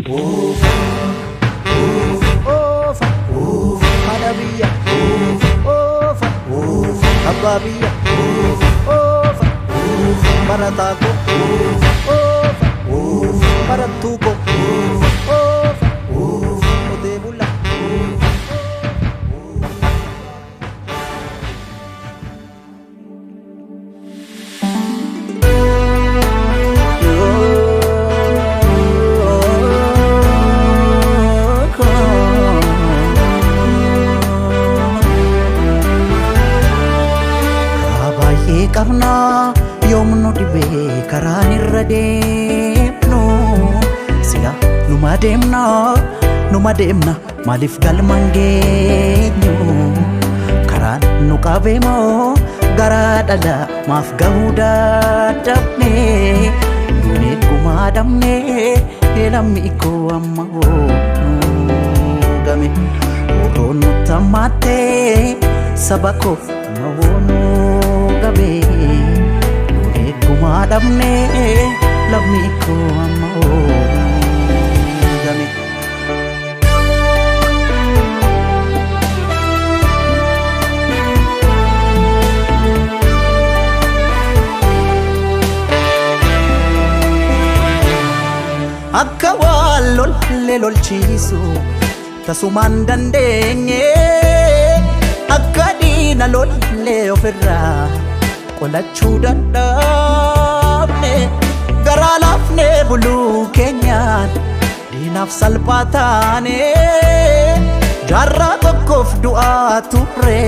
Oofa haadha biyya, oofa abbaa biyya, oofa barataa koo, oofa barattuu koo, oofa qotee bulaa. Karaa baay'ee qabna, yoom nu dhibee karaan irra deemnu? Sila numa deemna, numa deemna, maaliif galma hin geenyu? Karaan nu qabeemoo garaa dhala maaf gahuu dadhabne? Duunee gumaa dhabne, lammii koo amma hoo nu game? Oroon nutti hammaattee, saba koo amma hoo nu gabe? Duunee gumaa dhabne, lammii koo amma hoo nu game? Akka waan lolle lolchiisu tasumaan dandeenye, akka diina lolle ofirraa qolachuu dadhabne, garaa laafne buluu keenyaan diinaaf salphaa taane. Jaarraa tokkoof du'aa turre,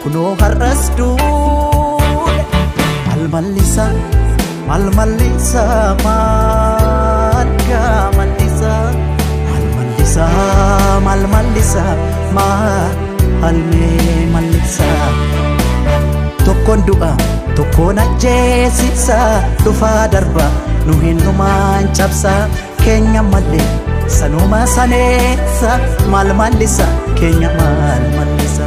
kunoo har'as duune. Maal mallisa, maal mallisa, maal gaa mallisa, maal mallisa, maal mallisa, maal mee mallisa? Tokkoon du'a, tokkoon ajjeesisa, dhufaa darba nu hinnumaan cabsa, keenya malee sanuma saneessa. Maal mallisa keenya, maal mallisa?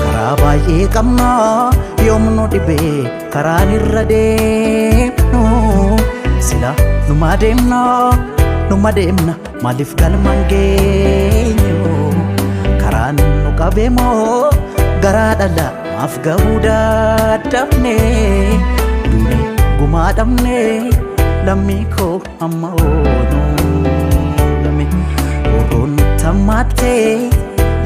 Karaa baay'ee qabna, yoom nu dhibee karaan irra deemnu? Sila numa deemna, numa deemna, maaliif galma hin geenyu? Karaan nu qabeemoo garaa dhala maaf gahuu dadhabne? Duune gumaa dhabne, lammii koo amma oonuu game? Oroon nutti hammaattee,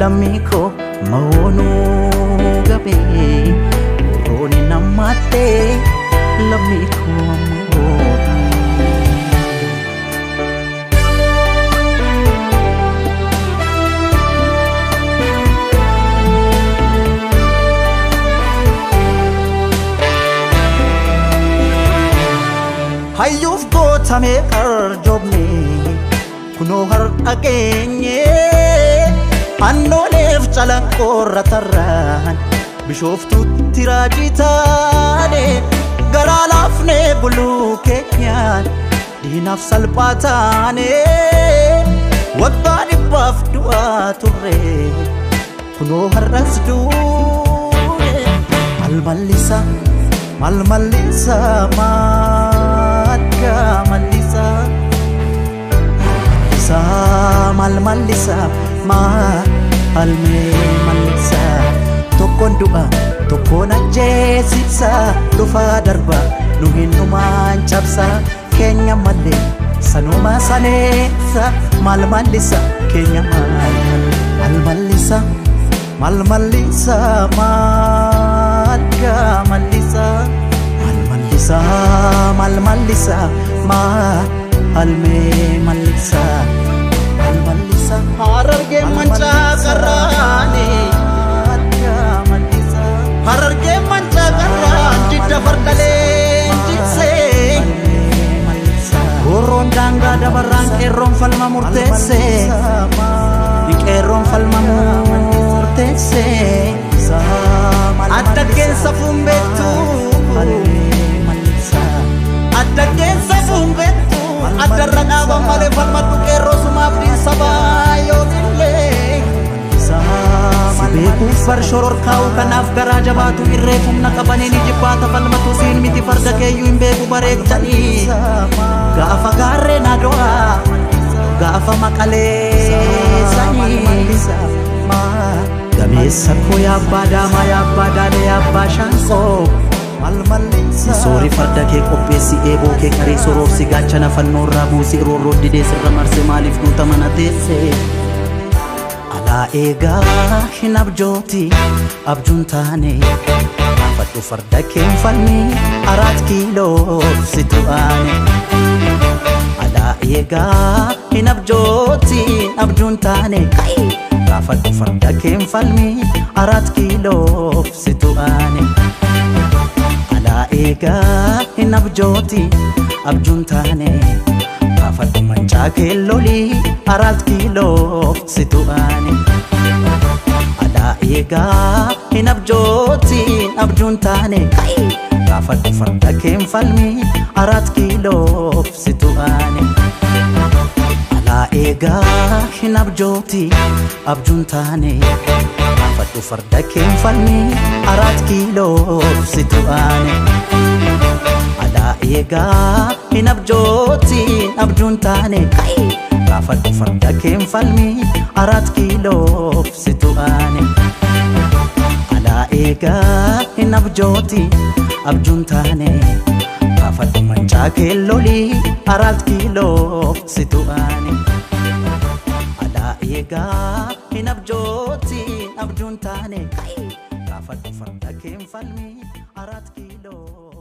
lammii koo amma oonuu gabe? Oroon hin hammaattee, lammii koo amma oonuu. Hayyuuf gootamee qarjoomne, kunoo har'a geenye. Annooleef calanqoorra tarraan Bishooftuutti raajii taane. Garaa laafnee buluu keenyaan diinaaf salphaa taane. Waggaa 100f du'aa turre, kunoo har'as duune. Maal mallisa, maal mallisa, maal gaa mallisa? Mallisa, maal mallisa, maal mee mallisa? Tokkoon du'a, tokkoon ajjeesisa, dhufaa darba nu hinnumaan cabsa, keenya malee sanuma saneessa. Maal mallisa keenya, maal maal mallisa, maal mallisa, maal gaa mallisa, maal mallisa, maal mallisa, maal mee mallisa, maal mallisa? Harargee mancaa qarraani, Harargee mancaa qarraan didda farda leenjisee. Roorroon daangaa dabarraan qeerroon falma murteesse, qeerroon falma murteesse. Adda keessa fuun beektu, adda keessa fuun beektu, addarra dhaaban malee falmadhu qeerroo sumaaf dhiisabaa yoomillee. bar shororkaa'u kanaaf garaa jabaatu irree humna qabaniin jibbaata falmatu siin miti farda keeyyuu hin beeku bareechanii gaafa gaarreen ado'aa gaafa maqaleessanii gameessa koo yaabbaa daamaa yaabbaa daalee yaabbaa shaanqoo soori farda kee qopheessi eeboo kee qarii soroorsi gaachana fannoorraa buusi roorroo didee sirra marse maaliif guuta mana teesse alaa eegaa hin abjooti abjuun taane gaafadhu farda keen falmi 4 kiiloo situ aane alaa eegaa hin abjooti abjuun taane gaafadhu farda keen falmi 4 kiiloo situ aane alaa eegaa hin abjooti abjuun taane gaafadhu mancaa keellolii 4 kiiloo situ aane alaa eegaa hin abjooti abjuun taane gaafadhu farda keen falmi 4 kiiloo situ aane alaa eegaa hin abjooti abjuun taane gaafadhu farda keen falmi 4 kiiloo situ aane alaa eegaa hin abjooti abjuun taane gaafadhu farda keen falmi 4 kiiloo situ aane alaa eegaa hin abjooti abjuun taane gaafadhu mancaa keellolii 4 kiiloo situ aane alaa eegaa hin abjooti abjuun taane gaafadhu farda keen falmi 4 kiiloo.